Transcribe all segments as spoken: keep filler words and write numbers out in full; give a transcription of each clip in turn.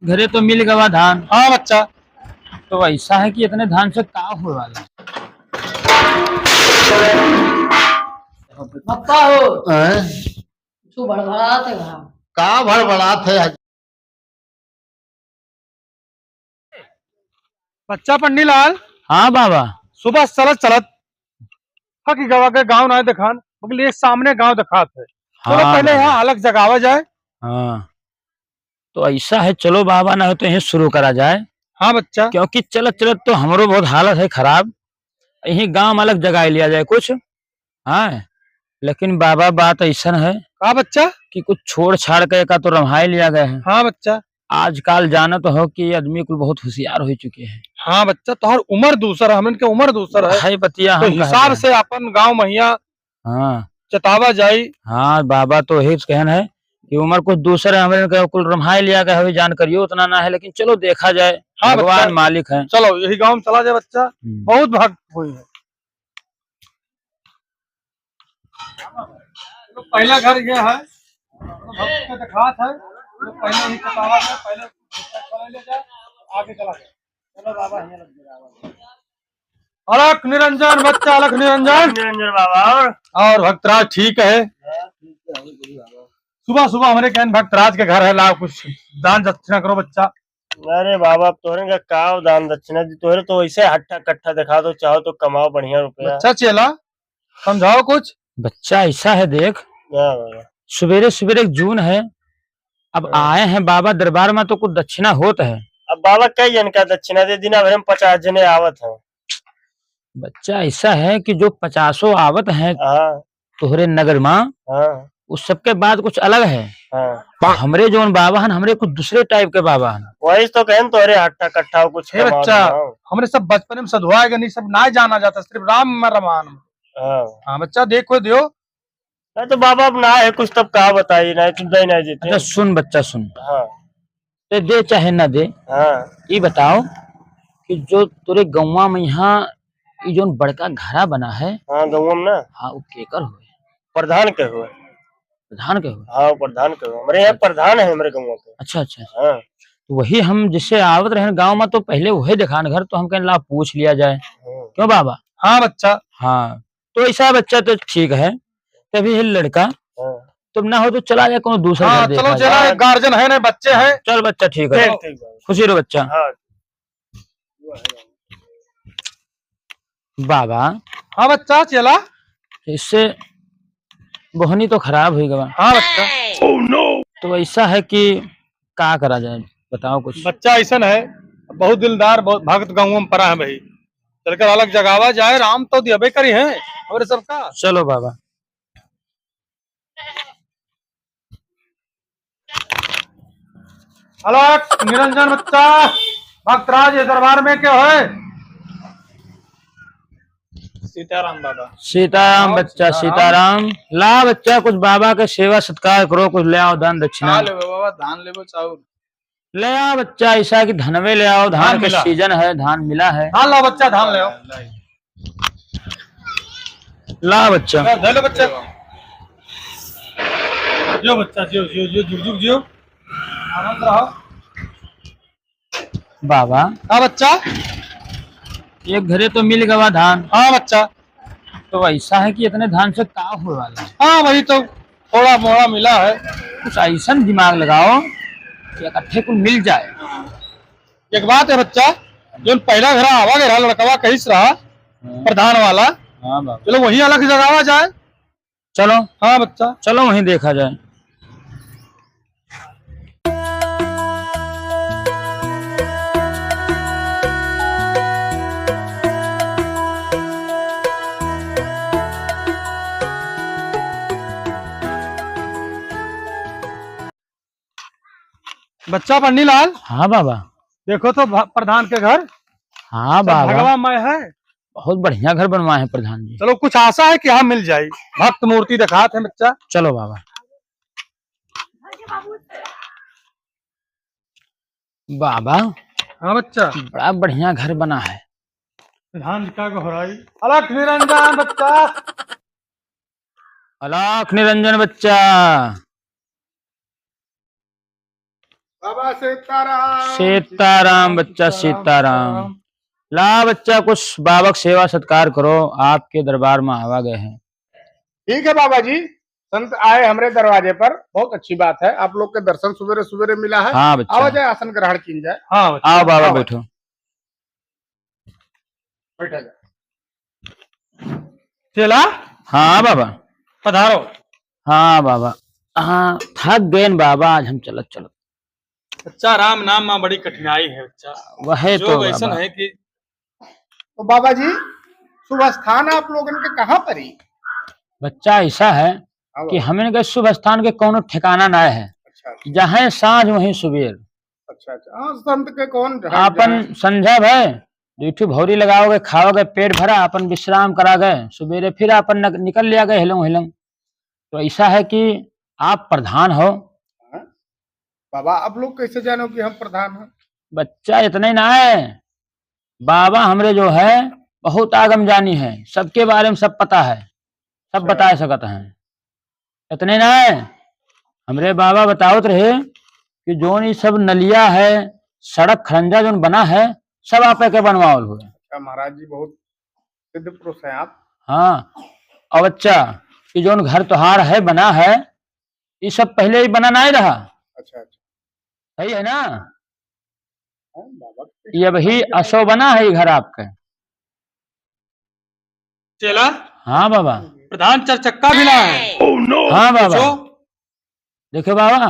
घरे तो मिल गवा धान। हाँ बच्चा। तो ऐसा है कि इतने धान से का होए वाला? पप्पा हो। हैं? तू भड़भड़ात है घाम। का भड़भड़ात है आज? बच्चा पन्नीलाल। हाँ बाबा। सुबह चलत चलत थक गवा के गाँव ना देखान, बगल ये सामने गाँव देखात है। चलो हाँ पहले बाबा। यहाँ अलग जगावा जाए। हाँ। तो ऐसा है, चलो बाबा, ना हो तो यहीं शुरू करा जाए। हाँ बच्चा। क्योंकि चलत चलत तो हमरो बहुत हालत है खराब, यहीं गाँव में अलग जगह लिया जाए कुछ। हाँ, लेकिन बाबा, बात ऐसन है का बच्चा? कि कुछ छोड़ छाड़ के का तो रम्हाई लिया गया है। हाँ बच्चा। आजकल जानत हो कि आदमी कुल बहुत होशियार हो चुके हैं। हाँ बच्चा, तोहर उम्र दूसर है, हमन के उम्र दूसर है। है बतिया तो हम कह हिसाब रहे हैं। से अपन गाँव महिया हाँ। चतावा जाई। हाँ, बाबा तो यही कहन है कि उम्र कुछ दूसर है, हमरे के कुल रम्हाई लिया गए हवे, जानकारियो उतना ना है, लेकिन चलो देखा जाए, हाँ, भगवान बच्चा। मालिक है। चलो, यही गाँव में चला जाए बच्चा, हम्म। बहुत भक्त हुई है। तो पहला घर ये है, भक्त के दिखात है, तो पहले ही चतावा जाए, पहले ले जाए, आगे चला जाए। चलो बाबा, यहाँ लग जाए। अलख निरंजन बच्चा, अलख निरंजन। निरंजन बाबा, और? और भक्तराज ठीक है? हाँ, ठीक है, हम भी बाबा। सुबह सुबह हमरे कहन भक्तराज के घर है, लाओ कुछ दान दक्षिणा करो बच्चा। अरे बाबा, अब तोहरे का का दान दक्षिणा दी, तोहरे तो वैसे हट्ठा कट्ठा दिखा दो, चाहो तो कमाओ बढ़िया रुपया। अच्छा चेला, समझाओ कुछ। बच्चा ऐसा है देख, हाँ बाबा। सुबेरे सुबेरे जून है, अब हाँ। आए हैं बाबा दरबार में तो कुछ दक्षिणा होत है। अब बाबा कई जन का दक्षिणा दे, दिना भर में पचास जने आवत हैं। बच्चा ऐसा है कि जो पचासों आवत हैं हाँ। तोहरे नगर में, हाँ। उस सबके बात कुछ अलग है। हाँ। हमरे जौन बाबा हन, हमरे कुछ दूसरे type के बाबा हन। वही तो कहन तोहरे हट्ठा कट्ठा कुछ हे कमाओ बच्चा, धमाओ। हमरे सब बचपन में सधुआ गनी, सब ना जाना जाता, सिर्फ राम में रमान। हाँ। हाँ बच्चा, देखो दियो, नहीं तो बाबा अब ना है कुछ, तब का बताई, नहीं तो दे नहीं देते। अच्छा सुन बच्चा सुन, हाँ। ते दे चाहे ना दे, हाँ। ई बताओ कि जो तोरे गौवा में यहाँ ई जोन बड़का घरा बना है, हाँ, गौवा में ना? हाँ, वो केकर हुए? प्रधान के हुए। प्रधान के हुए? हाँ, वो प्रधान के हुए। हमरे यहाँ अच्छा। प्रधान है हमरे गौवा के। अच्छा, अच्छा, अच्छा। हाँ। तो वही हम जिससे आवत रहे गाँव में, तो पहले वही देखान घर, तो हम कहन ला पूछ लिया जाए। हाँ। क्यों बाबा? हाँ बच्चा। हाँ। तो ऐसा बच्चा तो ठीक है, तभी है लड़का। हाँ। तुम ना हो तो चला जाए कोनो दूसर हाँ, घर देखा चलो जाए। चला, गार्जियन है ना, बच्चे हैं। चल बच्चा, ठीक है। ठीक, ठीक भाई। खुशी रहो बच्चा। हाँ। बाबा। हाँ बच्चा, चला। इससे बोहनी तो खराब हुई गवा। हाँ बच्चा। तो ऐसा है कि का करा जाए, बताओ कुछ। बच्चा ऐसन है, बहुत दिलदार, बहुत भक्त गाँव में पड़ा है भाई। चलकर अलग जगावा जाए, राम तो दियबे करी है और सबका। चलो बाबा। अलख निरंजन बच्चा, भक्तराज ये दरबार में के होए? सीताराम बाबा। सीताराम आओ, बच्चा, सीताराम। सीताराम। ला बच्चा, कुछ बाबा के सेवा सत्कार करो, कुछ ले आओ दान दक्षिणा। का लेबो बाबा, धान लेबो, चाउर? ले आओ बच्चा, ऐसा कि धनवे ले आओ, धान धान का मिला। सीजन है, धान मिला है। धान लाओ बच्चा, धान ले आओ। ला बच्चा। ले, ले लो बच्चा। जियो बच्चा, जियो, जियो, जियो, जुग, जुग, जियो। आनंद रहो। बाबा। हाँ बच्चा। एक घरे तो मिल गवा धान। हाँ बच्चा। तो ऐसा है कि इतने धान से का होए वाला है? हाँ, वही तो थोड़ा मोड़ा मिला है। कुछ ऐसन दिमाग लगाओ कि इकट्ठे कुल मिल जाए। एक बात है बच्चा, जो पहला घर आवा गया लड़कवा कहिस रहा, हाँ। प्रधान वाला, हाँ बाबा। चलो वही अलग जगावा जाए। चलो। हाँ बच्चा। चलो वहीं देखा जाए। बच्चा पन्नीलाल। हाँ बाबा। देखो तो भ-, प्रधान के घर। हाँ सब बाबा। भगवा मय है। बहुत बढ़िया घर बनवाए हैं प्रधान जी। चलो, कुछ आशा है कि यहाँ मिल जाए। भक्त मूर्ति दिखात है बच्चा। चलो बाबा। बाबा। हाँ बच्चा। बड़ा बढ़िया घर बना है। प्रधान जी का गोहराई। अलख निरंजन बच्चा। अलख निरंजन बच्चा। बाबा सीताराम। सीताराम बच्चा, सीताराम। सीताराम। ला बच्चा, कुछ बाबा क सेवा सत्कार करो, आपके दरबार मा आवा गए हैं। ठीक है बाबा जी, संत आए हमरे दरवाजे पर, बहुत अच्छी बात है। आप लोग के दर्शन सुबेरे सुबेरे मिला है। हाँ बच्चा। आवा जाए, आसन ग्रहण कीन जाए। हाँ बच्चा। आओ बाबा, आओ। बैठो। बैठा जा। चेला? हाँ बाबा। पधारो। हाँ बाबा। हाँ, थक गए न बाबा, आज हम चलत चलत। बच्चा, राम नाम मा बड़ी कठिनाई है बच्चा। वह तो जोग ऐसन बाबा। है कि तो बाबा जी, शुभ स्थान आप लोगन के कहाँ पर ही? बच्चा, ऐसा है हाँ कि बाबा। हमन के शुभ स्थान के कौनो ठिकाना ना है। अच्छा, अच्छा। जहाँ साँझ वहीं सुबेर। अच्छा, अच्छा। हाँ, संत के कौन ढाल आपन जाए? संझा भय, दुई ठो भौरी लगाओगे, खाओगे, पेट भरा, आपन विश्राम करा गए, सुबेरे फिर आपन नक-, निकल लिया गए हिलंग हिलंग। तो ऐसा है कि आप प्रधान हो। हाँ? बाबा, आप लोग कैसे जानो कि हम प्रधान हैं? बच्चा, इतने ना है, बाबा हमरे जो है बहुत आगम जानी है, सबके बारे में सब पता है, सब अच्छा। बता सकत हैं। इतने ना है, हमरे बाबा बतावत रहे कि जोन ई सब नलिया है, सड़क खड़ंजा जोन बना है, सब आपे के बनवावल हुए। अच्छा महाराज जी, बहुत सिद्ध पुरुष हैं आप। हाँ, अब बच्चा, ई जोन घर तोहार है, बना है, ई सब पहले ही बना नहीं रहा। अच्छा, अच्छा। सही है ना? हाँ, बाबा के ये अभी असो बना है ई घर आपके। चेला? हाँ बाबा। प्रधान चार चक्का भी ला है। हाँ बाबा। पूछो। देखो बाबा,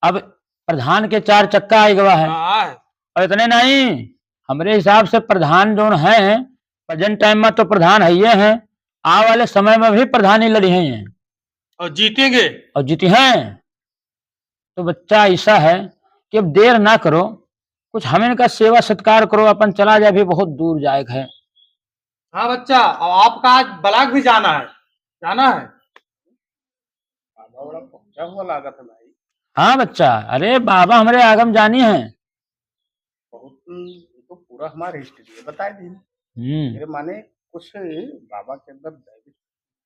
अब प्रधान के चार चक्का आइ गवा है। हाँ। और इतने नहीं, हमरे हिसाब से प्रधान जोन है, present time मा तो प्रधान है ये हैं, आवे वाले समय मा भी प्रधानी लड़ी हैं ये। और जीतेंगे। और जीती हैं। तो बच्चा ऐसा है कि अब देर ना करो, कुछ हमन का सेवा सत्कार करो, अपन चला जाए, अभी बहुत दूर जाए के है। हाँ बच्चा, अब आपका आज ब्लॉक भी जाना है, जाना है। बाबा बड़ा पहुंचा हुआ लागत है भाई। हाँ बच्चा, अरे बाबा हमरे आगम जानी है। बहुत, ये तो पूरा हमारे history है, बताए दी। हम्म। मेरे माने कुछ बाबा के अंदर दैविक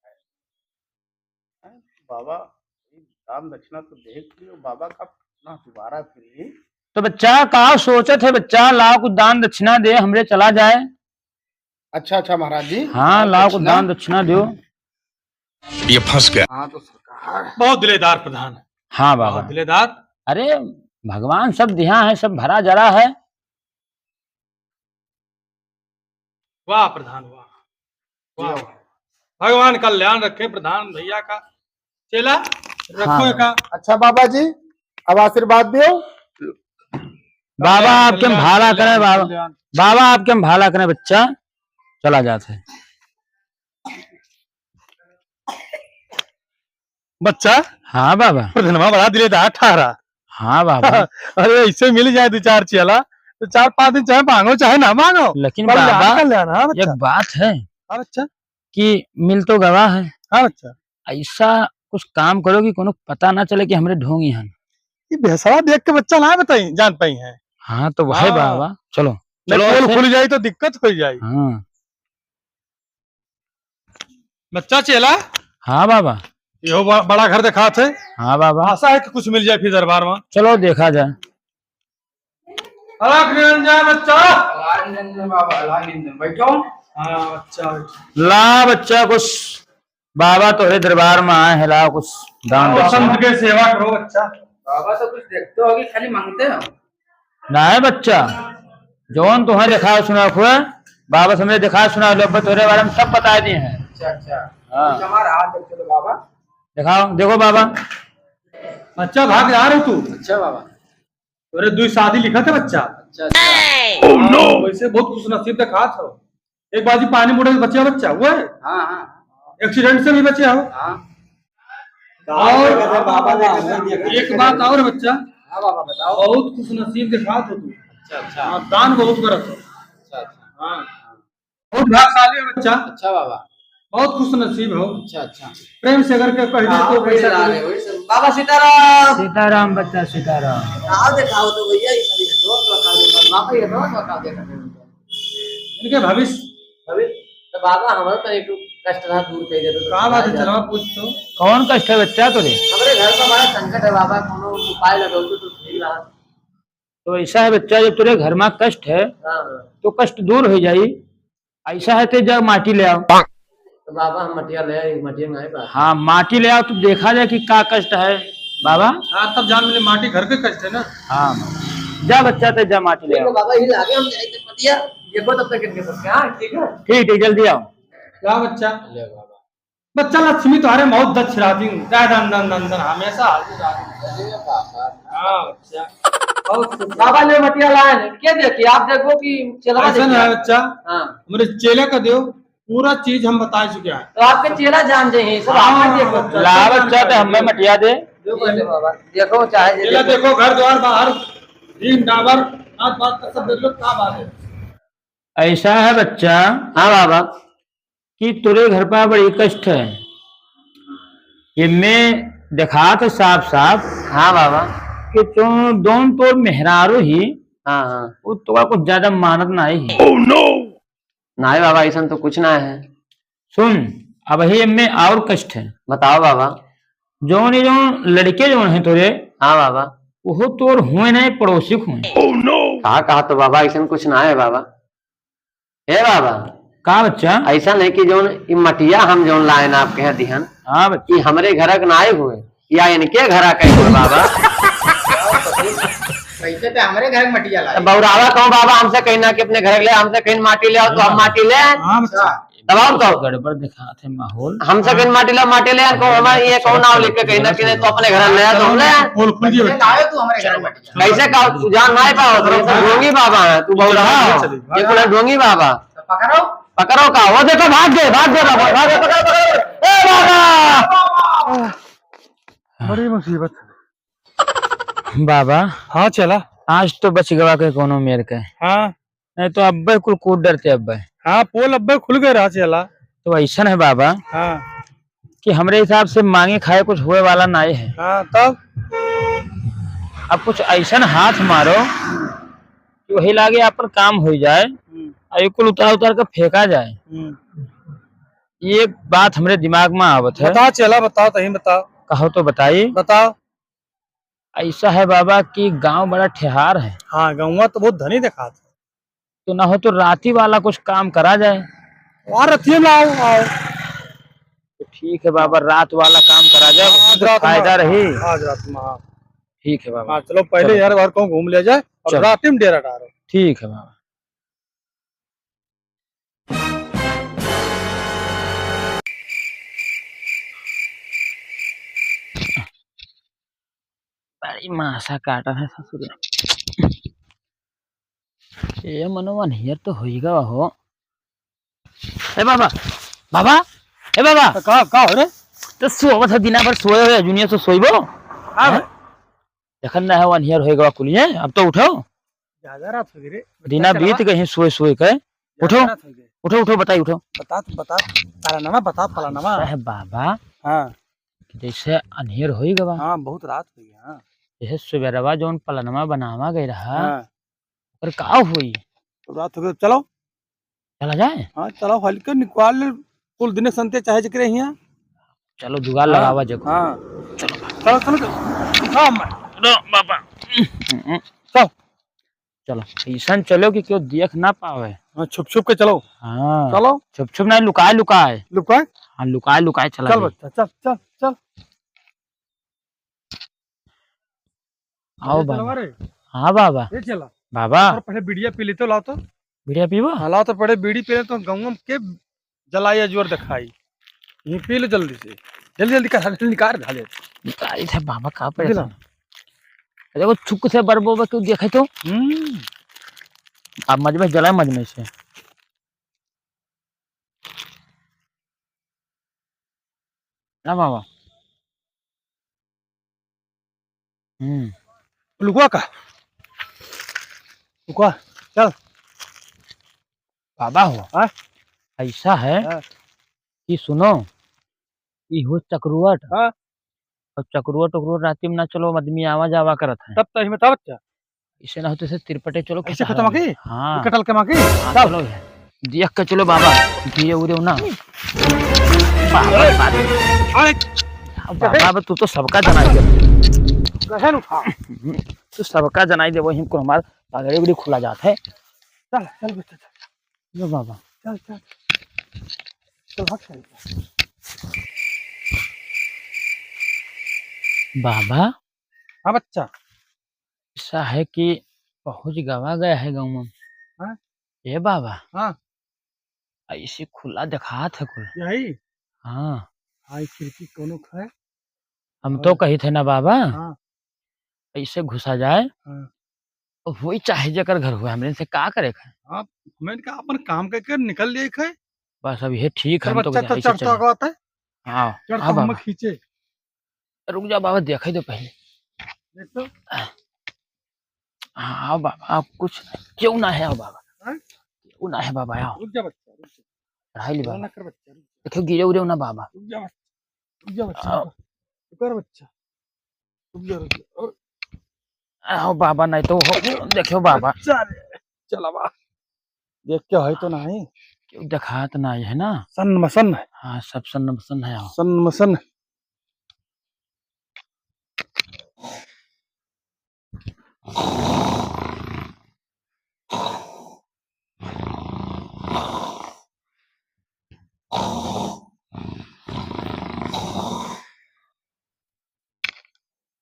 है। हैं? बाबा, ये दान दक्षिणा तो देख लियो, बाबा का ना दोबारा फिर। तो बच्चा, का सोचत है बच्चा, लाओ कुछ दान दक्षिणा दे, हमरे चला जाए। अच्छा, अच्छा महाराज जी। हाँ, लाओ कुछ दक्षिणा। दान दक्षिणा दो। ये फंस गया। हाँ, तो सरकार। बहुत दिलेदार प्रधान है। हाँ बाबा। बहुत दिलेदार। अरे, भगवान सब दिया है, सब भरा जरा है। वाह प्रधान, वाह। वाह, वाह। भगवान कल्याण रखे प्रधान भैया का। चेला, रखो हाँ। एका। अच्छा बाबा जी, अब आशीर्वाद दियो। बाबा आपके हम भाला करें बाबा। कल्याण। बाबा आपके हम भाला करें बच्चा, चला जात है। बच्चा? हाँ बाबा। प्रधनवा बड़ा दिलेदार ठहरा। हाँ बाबा। अरे ऐसे मिल जाए दो चार चेला, तो चार पाँच दिन चाहे मांगो चाहे ना मांगो, लेकिन पर बाबा, कल्याण, हाँ बच्चा। एक बात है हाँ बच्चा। कि मिल तो गवा है। हाँ बच्चा। ऐसा कुछ काम करो कि कोनो पता ना चले कि हमरे ढोंगी हन। ये भेसवा देख के बच्चा ना बताई, जान पाई है। हाँ तो वह हाँ। बाबा, चलो। नहीं, चलो पोल ऐसे। खुल जाई तो दिक्कत हो जाई। हाँ। बच्चा चेला? हाँ बाबा। यो ब-, बड़ा घर देखात है। हाँ बाबा। आशा है कि कुछ मिल जाए फिर दरबार मा। चलो देखा जाए। अलख निरंजन बच्चा। अलख निरंजन बाबा, अलख निरंजन, बैठो। हाँ बच्चा, बैठो। ला बच्चा, कुछ बाबा तोहरे दरबार मा आए हैं, ला कुछ दान आओ, दक्षिणा। संत के सेवा करो बच्चा। बाबा तो कुछ देखते हो कि खाली मांगते हो? नाहीं बच्चा, जौन तुहैं देखा सुना हुआ, बाबा से हमरे देखा सुना लो, तोरे बारे में सब बताइ दिए हैं। अच्छा, अच्छा। हाँ। कुछ हमारा हाथ देख के तो बाबा। देखाओ, देखो बाबा। बच्चा भागीदार हो तू। अच्छा बाबा। तोरे दुई शादी लिखा था बच्चा। अच्छा, अच्छा। Oh no! वैसे बहुत खुशनसीब देखात हो। एक बाजी पानी बोतल से बच्चा, बच्चा, वो है? हाँ, हाँ। Accident से भी बच्चा हो। हाँ। और बाबा ने हमें दिया। एक बात और बच्चा, हाँ बाबा, बताओ। बहुत खुशनसीब देखात हो तू। अच्छा, अच्छा। हाँ, दान बहुत करत हो। अच्छा, अच्छा। हाँ। बहुत भाग्यशाली हो बच्चा। अच्छा बाबा। बहुत खुशनसीब हो। अच्छा, अच्छा। प्रेम से अगर के कह दे हाँ, तो वही पैसा ला दे। रहे, वही सब। बाबा सीताराम। सीताराम बच्चा, सीताराम। आओ देखाओ तो भैया, ये सब, ये सब, बाबा, ये सब, बाबा, देखा दे। इनके भविष्य। भविष्य, तो बाबा, हमारा तो एक कष्ट रहा, दूर कर दे तो। का बात है, चलो पूछ तो। कौन कष्ट है बच्चा तोरे? हमारे घर का बड़ा संकट है बाबा, कोनो उपाय लगाओ तो, तो ठीक। तो ऐसा है बच्चा, जब तेरे घर में कष्ट है, हाँ, हाँ। तो कष्ट दूर हो जाई। ऐसा है, ते जा माटी ले आओ। तो बाबा, हम मटिया ले आई, मटिया में आए बा। हाँ, माटी ले आओ, तो देखा जाए कि का कष्ट है बाबा। हाँ, तब जान मिले, माटी घर के कष्ट है ना। हाँ, जा बच्चा, ते जा माटी ले आओ। बाबा, ही लागे हम जाए थे मटिया, देखो तब तक इनके सबके, हाँ, ठीक है। ठीक, ठीक, जल्दी आओ। क्या बच्चा? ले बाबा। बच्चा लक्ष्मी तोहरे बहुत दक्ष रहती हूँ। दन, दन, दन, दन, दन, हमेशा हाजिर रहती हूँ। अरे बाबा। हाँ, बच्चा। बहुत सुंदर। बाबा ने मटिया लाए हैं। के देखी? आप देखो कि चेला ऐसा देखी ना है आप। बच्चा। हाँ। हमारे चेला का दो, पूरा चीज हम बता चुके हैं। तो आपके चेला जान जाए हैं, सब हाँ, आपने देखो। बच्चा। ला बच्चा, तो हमें मटिया दे। जो पहले बाबा, देखो चाहे जे चेला देखो। देखो, घर द्वार बाहर, दिन डाबर, रात बात का सब देख लो, क्या बात है। ऐसा है बच्चा। हाँ बाबा। कि तोरे घर पर बड़ी कष्ट है। ये मैं देखात है साफ साफ। हाँ बाबा। कि जो दोन तोर मेहरारू ही, हाँ, हाँ। वो तोरा कुछ ज्यादा मानत ना ही। Oh no! ना है बाबा, ऐसा तो कुछ ना है। सुन, अब ही में और कष्ट है। बताओ बाबा। जौन ये जौन लड़के जौन है तोरे, हाँ बाबा। वो तोर हुए नहीं, पड़ोसी हुए। Oh no! कहा, कहा तो बाबा, ऐसा कुछ ना है बाबा। हे बाबा। का बच्चा? ऐसा नहीं कि जौन ई मटिया हम जौन लाए ना आपके यहाँ दिहन, हाँ बच्चा। ई हमरे घर के ना आए हुए, या इनके घर के हुए बाबा। कैसे ते हमरे घर के मटिया लाए? तो बौरावा कहूँ बाबा, हमसे कहीं ना कि अपने घर ले, हमसे कहीं माटी ले आओ, तो हम माटी ले आए। हाँ बच्चा। तब और कहो। गड़बड़ दिखात है माहौल। हमसे कहीं माटी ले आओ, माटी ले आए, कहूँ हमारे ये कहूँ नाव लिख के कहीं ना कहीं तो अपने घर ले आओ, तो हम ले आए। बोल, खुल दियो। कैसे लाए तू हमरे घर में मटिया? कैसे का तू जान नाहीं पाओ, तू ढोंगी बाबा है, तू बहुत चलिए, रहा। चलिए, चलिए। ये पूरा ढोंगी बाबा। तो पकड़ो। पकड़ो का? वो देखो, भाग गए, भाग गए बाबा, भाग गए, पकड़ो, पकड़ो। ए बाबा! बड़ी मुसीबत। बाबा। हाँ चेला। आज तो बच गवा के कोनो मेर के। हाँ। नहीं तो अब्बे कुल कूद डरते अब्बे। हाँ, पोल अब्बे खुल गए रहा चेला। तो ऐसन है बाबा। हाँ। कि हमरे हिसाब से मांगे खाए कुछ होए वाला नाहीं है। हाँ, तब? अब कुछ ऐसन हाथ मारो कि वही लागे आपन काम होइ जाए, हम्म। और ये कुल उतार उतार के फेंका जाए। हम्म। ये एक बात हमरे दिमाग में आवत है। बताओ चेला, बताओ, तहीं बताओ। कहो तो बताई। बताओ। ऐसा है बाबा कि गांव बड़ा ठेहार है। हाँ, गौवा तो बहुत धनी देखात है। तो ना हो तो राती वाला कुछ काम करा जाए। और रतिये में आओ, आओ। तो ठीक है बाबा, रात वाला काम करा जाए, आज रात में, फायदा रही। आज रात में, हाँ। ठीक है बाबा। हाँ, चलो पहले चलो। यार, और कहूँ घूम ले जाए और चलो। रात में डेरा डालो। ठीक है बाबा। बड़ी मासा काटत है ससुरे। ए मनवा, नियर तो होई गवा हो। ए बाबा, बाबा, ए बाबा। तो का, का हो रे? तो सोवत है, दिना भर सोए हो, दुनिया से सोइबो? हाँ हैं? भाई। देखन ना है, वनियर होई गवा कुलिये, अब तो उठो। ज्यादा रात हो गई रे। दिना बच्चा बीत चलवा। गए हैं सोए सोए के। उठो, ज्यादा रात हो गई। उठो, उठो, बताई, उठो। बता, तू बता, पलानवा बता, पलानवा। ऐसा है बाबा, हाँ। कि जैसे अन्हेर होई गवा। हाँ, बहुत रात हो गई, हाँ। जैसे सुबेरवा जौन पलनवा बनावा गए रहा, हाँ। ओकर का होई? तो रात हो गई, चलो। चला जाए? हाँ, चलो, हल्के निकाल ले, कुल दिने संते चाहे जिकरे हियाँ। चलो, जुगाड़ हाँ, लगावा जको। हाँ। चलो, चलो, चलो। हाँ, मैं। रो, बाबा। चल। चलो, ऐसन चलो कि केहू देख ना पावे। हाँ, छुप छुप के चलो। हाँ। चलो। छुप छुप नहीं, लुकाए लुकाए। लुकाए? हाँ, लुकाए लुकाए चला चल जाए। बच्चा, चल, चल, चल। आओ अरे बाबा। चलवा रे। हाँ बाबा। ए चला। बाबा। और पहले बीड़िया पी लेते, लाओ तो। बीड़िया पीबो? हाँ, लाओ तो पहले बीड़ी पी ले, तो गौवा के जलाई अजवर दिखाई। ये पी लो जल्दी से। जल्दी, जल्दी कर, जल्दी निकाल, निकाल। निकाली थे बाबा, का परेशान? देखो, छुक से बरबो बा, क्यों देखे तो? हम्म। अब मजमे जलाए मजमे से। ना बाबा। हम्म। लुकवा का? लुकवा, चल। बाबा हो। हाँ? ऐसा है हाँ। कि सुनो, ई हो चकरुआट। हाँ। और चकरुआट उकरुआट राती में ना चलो, आदमी आवा जावा करत है। तब तो इसी में तब अच्छा। इसे ना होते से तिरपटे चलो ऐसे खेतवा खत्म में। की? हाँ। कटल के माँ की? हाँ, चल। चलो भैया। देख के चलो बाबा, धीरे उरे ना। बाबा, बाबा। अरे। अब बाबा, अब तू तो सबका जना ही है। कैसे उठा? तू सबका जनाई देबो, हिम को हमार पगड़ी उगड़ी खुला जात है। चल, चल बेटा, चल। लो बाबा। चल, चल। चल, भाग, चल। बाबा। हाँ बच्चा। ऐसा है कि पहुँच गवा गया है गाँव में। हाँ? ए बाबा। हाँ। ऐसे खुला देखात है कुल। यही? हाँ। आई खिड़की कोनो खाए? हम और तो कही थे ना बाबा, हाँ। ऐसे घुसा जाए। हाँ। अब वही चाहे जेकर घर हुआ, हमरे से का करे खाए? हाँ, हमरे का अपन काम करके निकल लिए खाए। बस अब ये ठीक है, चल हम तो बच्चा, तो ऐसे चढ़ तो चले। आगवा है। हाँ, चढ़ हाँ तो हम बाबा। खींचे। रुक जा बाबा, देखे दो पहले। देख तो। हाँ, आओ बाबा, आप कुछ नहीं। क्यों ना है, आओ बाबा। हाँ? क्यों ना है बाबा, आओ। रुक जा बच्चा, रुक जा। चढ़ाई ली बाबा। ना कर बच्चा, रुक जा। देखो, गिरे उरे ना बाबा। रुक जा बच्चा, रुक जा बच्चा, आओ। रुक कर बच्चा। रुक जा, रुक जा। ओ। आओ बाबा, नहीं तो हो, देखो बाबा। बच्चा रे, चल बाबा। देख के है तो नहीं? क्यों देखात नहीं है ना? सन्न मसन्न है। हाँ, सब सन्न मसन्न है, आओ। सन्न मसन्न।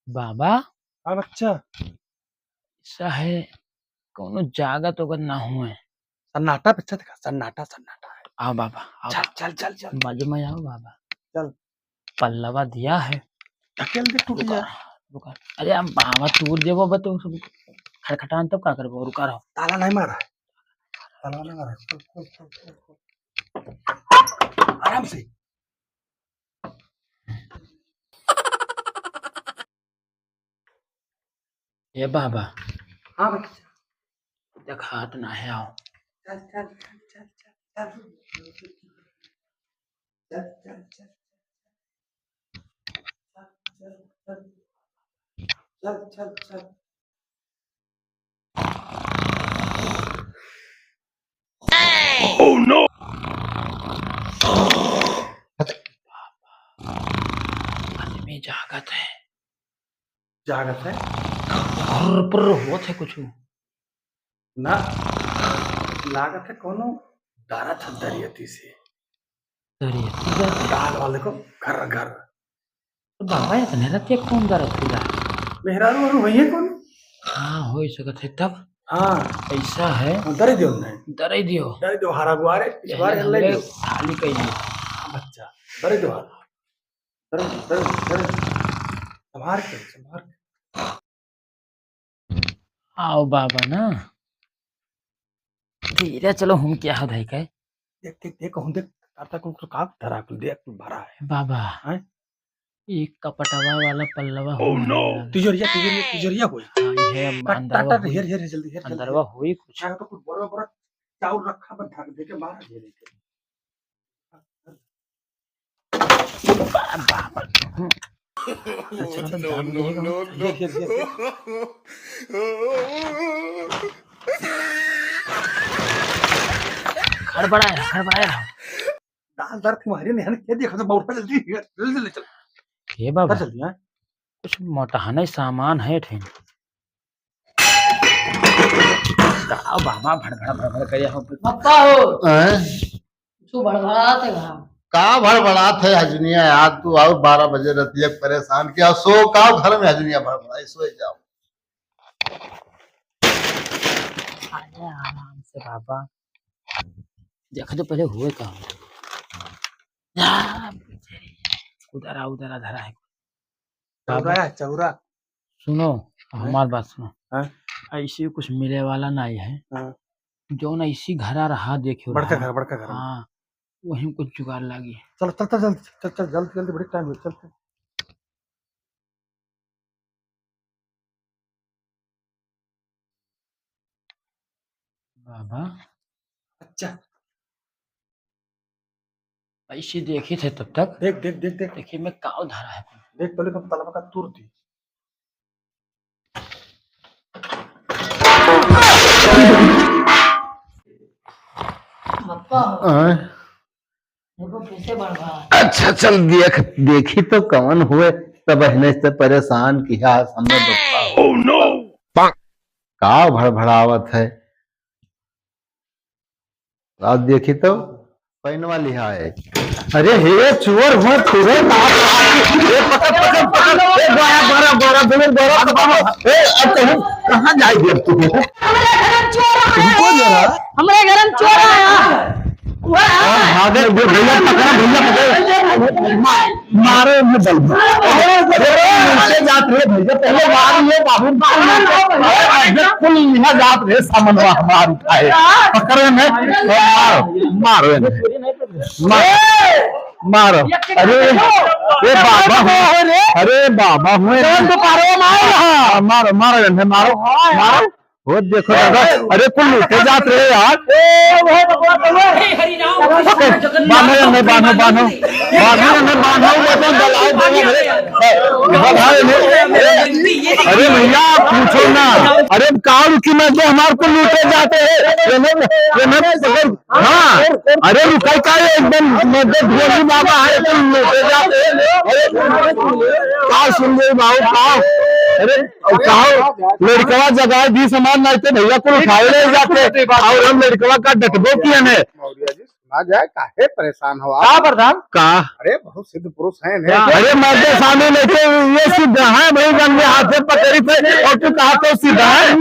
बाबा। हाँ बच्चा। ऐसा है, कोनो जागत ओगत ना हुए। सन्नाटा बच्चा देखा, सन्नाटा, सन्नाटा है। आओ बाबा, आओ चल, बाबा। चल, चल, चल। मजे में आओ बाबा। चल। पल्लवा दिया है। ढकेल दे, टूट रुका, जाए। रुका। अरे, हम बाबा तूर देबो, बा तो सब खटखटान तब का करबो? रुका रहो। ताला नहीं मारा है। ताला नहीं मारा है। खोल, खोल, खोल, खोल, खोल। आराम से। ए बाबा। हाँ बच्चा। देखात ना है, आओ। चल, चल, चल, चल, चल, चल। चल, चल, चल। चल, चल, चल। चल, चल, चल। Oh no! आदमी जागत है। जागत है? फुर्र, फुर्र होत है कुछ। ना, लागत है कोनो डरत है दरियती से। दरियती से? दाल वाले को घर घर। तो बाबा, इतने रात के कौन दरद हो रहा है? मेहरारू वारू होइए कौन? हाँ, हो ही सकत है तब। हाँ। ऐसा है। हाँ, दरे दियो नहीं। दरे दियो। दरे दियो, हारा गुआरे, पिछवारे हल्ले दियो। थाली कही दियो। हाँ, बच्चा, दरे दियो हारा। दरे, दरे, दरे। संभार के, संभार के। आओ बाबा ना। धीरे चलो, हम क्या हो धाई के? देख, देख, देख, हम देख, ताता कुल का धरा कुल देख, कुल भरा है। बाबा, हैं? ई कपटवा वाला पल्लवा हो गया। तिजोरिया, तिजोरिया, तिजोरिया होई। हाँ, ये हम कट, अंदरवा कट, होई। हेर, हेर, हेर, जल्दी, हेर, जल्दी, अंदरवा हेर। होई कुछ। यहाँ तो कुछ बड़ा, बड़ा चाउर रखा, बस ढक दे के मार दे दे। बा-, बाबा। अच्छा, तो ढक देगा। No, no, no। ये, ये, ये, ये। खड़बड़ाए रहा, खड़बड़ाए रहा। दाल दर तुम्हारी नहीं है, क्या देखा तो बाउटा जल्दी, जल्दी ले चल। हे बाबा, चल जल्दी, हाँ। कुछ मोटहाना ही सामान है ठेन। का बाबा भड़ भड़ भड़ भड़ करे हो? पप्पा हो। हैं? तू भड़भड़ात है घाम। का भड़भड़ात है हजनिया यार, तू आओ बारह बजे रतिया परेशान किया, सो का घर में हजनिया भड़भड़ाई, सो जाओ। अरे आराम से बाबा, देखा तो पहले हुए का। आ, उधरा, उधरा धरा है। चौरा है, चौरा। सुनो, हैं? हमार बात सुनो। हाँ? ऐसे कुछ मिले वाला नहीं है। हाँ। जौन ऐसी घरा रहा, देखियो बड़का रहा। घर, बड़का घर। हाँ, वहीं कुछ जुगाड़ लागी। चल, चल, चल, जल्दी, चल, चल, जल्दी, जल्दी, बड़ी टाइम हो, चल, चल। बाबा। अच्छा। ऐसे देखी थे तब तक। देख, देख, देख, देख। देखिए मैं काव धरा है। देख, पहले तो तलवा का तूर दी। पप्पा। हाँ। देखो कैसे बढ़ रहा है। अच्छा चल देख, देखी तो कौन हुए, तब बहने से परेशान किया, सामने बप्पा। Oh no! का भड़भड़ावत है? आज देखी तो पैनवा लिहा है। अरे हे चोर हो, चोर, ए, पकड़, पकड़, पकड़, ए, गोरा, गोरा, गोरा, गोरा, गोरा, पकड़, ए, अब कहूँ, कहाँ जाए देब तू? हमरे घर में चोर आया है। हमरे घर में चोर आया। और भागे, भैया पकड़ा, भैया पकड़ा। मारो ये बल। अरे, अरे, नीचे जात रे भैया, पहले मार ले बाबू। अरे, अरे, कुल यहाँ जात रे, सामनवा हमार उठाए। पकड़े में, मारो, मारो इन्हें। मारो, मारो। अरे, ये बाबा हुए। अरे, बाबा हुए। हाँ, मारो, मारो इन्हें, मारो, मारो। वो देखो दादा, अरे कुल लूटे जात रहे यार। ए, वो तो, वो तो, वो। बांधो, बांधो, बांधो, बांधो। बांधो, बांधो, वो तो दलाल बने रे। बधाए ने। अरे भैया, पूछो ना। अरे काल की मैं तो हमार कुल लूटे जाते हैं। ये नहीं, ये नहीं पकड़। हाँ, अरे रुका का एकदम, मैं तो भोली बाबा है, कुल लूटे जाते हैं। अरे काल सुन ले बाबू, काल। अरे और कहो, लड़कवा जगाए दी सामान, नहीं तो भैया कुल उठाए ले जाते। और हम लड़कवा का डटबो किया ने। मौर्या जी, सुना जाए, काहे परेशान हो आप? का प्रधान? का? अरे, बहुत सिद्ध पुरुष हैं, हैं। अरे, मर्द सामने लेके ये सिद्ध है भाई, रंगे हाथे पकड़ी थे और तू कहा तो सिद्ध है।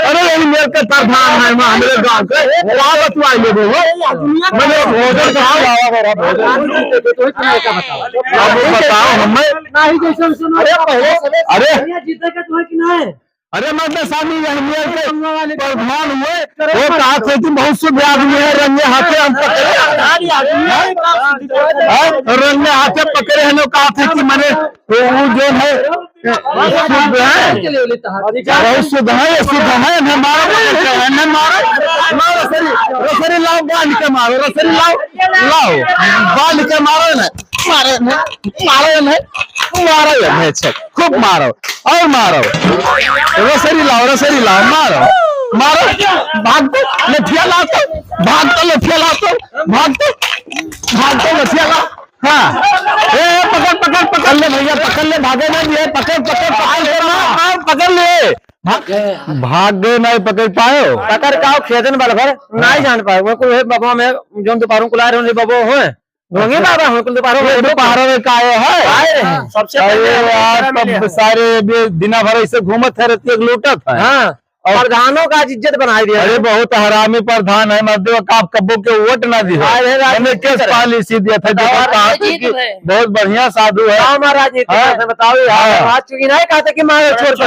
अरे, यही मेरे के प्रधान है, मैं हमारे गांव के। क्या बतवाई ले वो? मैंने भोजन कहा, भोजन। अब बताओ हमें। अरे, पहले, अरे, अरे, मर्द सामने यही मेरे के प्रधान हुए, वो कहा थे कि बहुत शुद्ध आदमी है, रंगे हाथे हम पकड़े। हाँ? रंगे हाथे पकड़े हैं, लोग कहा थे कि मने, तो वो जो है, शुद्ध है, बहुत शुद्ध है, ये शुद्ध है, इन्हें मारो, पकड़ के, इन्हें मारो, मारो, रसरी, रसरी लाओ, बांध के मारो, रसरी लाओ, लाओ, बांध के मारो इन्हें। मारो नहीं, मारो नहीं, मारो ये भैंस, खूब मारो और मारो। रसरी लाओ, रसरी लाओ, मारो, मारो, भाग तो, लठिया लाओ तो, भाग तो, लठिया लाओ तो, भाग तो, भाग तो, लठिया लाओ। हाँ, ए, ए, पकड़, पकड़, पकड़ ले भैया, पकड़ ले, भागे ना दिए, पकड़, पकड़, पकड़ ले, मार, मार, पकड़ ले। भाग, भाग गए, नहीं पकड़ पाए हो। पकड़ का खेदन बल भर, नहीं जान पाए, वो कोई बबा में, जो दोपहरों को ला रहे हो, बबो हो। ढोंगी बाबा हो, कुल दोपहरों ये में दोपहरों में का आए है? आए रहे हैं। सबसे अरे पहले यार, हमें तब मिले हैं। सारे अभी दिना भर ऐसे घूमत है, रतिया के लूटत है। हाँ, और प्रधानों का आज इज्जत बनाए दिया। अरे बहुत हरामी प्रधान है, मत देव का आप कब्बो के वोट ना दिहो। आए रहे, राजनीति मैंने केस करे। पॉलिसी दिया था, देखो बताओ, कहा था राजनीति कि में। बहुत बढ़िया साधु है। गाँव में राजनीति हाँ। करते, बताओ यार, हाँ। आज चुकी नहीं कहा था कि मारो छोड़ पकड़ के।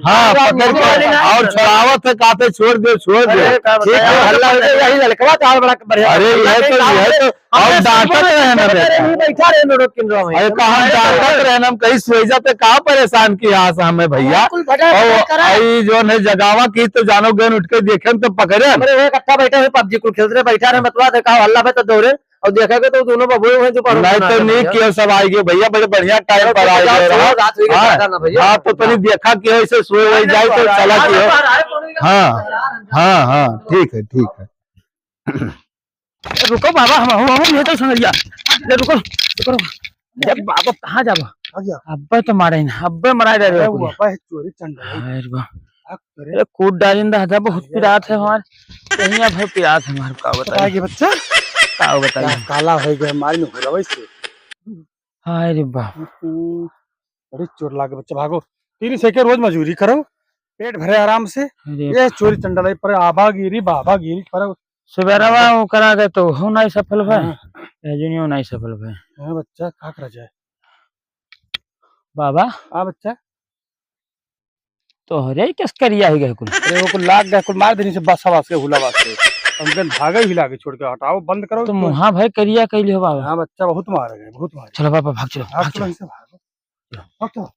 हाँ, हाँ, पकड़ के। और छुड़ावत है, कहा था छोड़ दे, छोड़ दे। अरे, का ठीक बताएं, है। हल्ला हो गया, यही लड़कवा था, बड़ा बढ़िया। अरे, यह तो, यह तो अब डांटत रहे ना बेटा। बैठा रहे, रोड किनारा में। अरे, कहाँ डांटत रहे ना, हम कहीं सोई जाते, कहाँ परेशान किया हमें भैया? कुल भटक और भटक करा। आई जो है जगावा की तो जानो गन उठ के देखे तो पकड़े। अरे, वो इकट्ठा बैठे हुए, पबजी कुल खेलते रहे, बैठा रहे, बतवा दे, कहा हल्ला पे तो दौड़े और देखा के तो दोनों बबुए हुए जो पढ़ो नहीं तो नहीं किया, सब आए गए भैया, बड़े बढ़िया टाइम पर आए गए रहा। रात हुई, हाँ, ज्यादा ना भैया। हाँ, तो तनी देखा कि ऐसे सोए वही जाए तो चला कि हो। हाँ, हाँ, हाँ, ठीक है, ठीक है। ए, रुको बाबा, हम, हम, हम लेते संगरिया। ले रुको, रुको, रुको। ए बाबा, कहाँ जाबा? आ गया। अब्बे तो मारे ना, अब्बे मरा दे अरे रे वो कुल। बाबा है चोरी चंडा है। अरे बा। का करे? अरे कूद डालिन दा, बहुत अरे पिरात है यार। हमार। कहीं अब है पिरात है हमार, का बताई? आगे बच्चा। का बताई? का काला हो गया, मार में होला वैसे। हाय रे बाप। हम्म, बड़ी चोट लागे बच्चा, भागो। तीन सौ के रोज मजूरी करो, पेट भरे आराम से। अरे ये चोरी चंडालाई पर आबा गिरी, बाबा गिरी पर। सुबेरवा ओकरा के तो हो नहीं सफल भय, हाँ। ए जुनियो नहीं सफल भय। हाँ बच्चा, का करा जाए? बाबा। हाँ बच्चा। तोहरे ही केस करिया हो गए कुल। अरे वो कुल लाग गए, कुल मार देनी से बसा बस के, हुला बस के। हम कन भागे ही लागे छोड़ के, हटाओ, बंद करो तो इसको। मुहा भाई करिया कैले हो बाबा। हाँ बच्चा, बहुत मारे गए, बहुत मारे। चलो बाबा, भाग चलो, भाग भाग चलो, चलो। इनसे भागो। चलो। भाग चलो।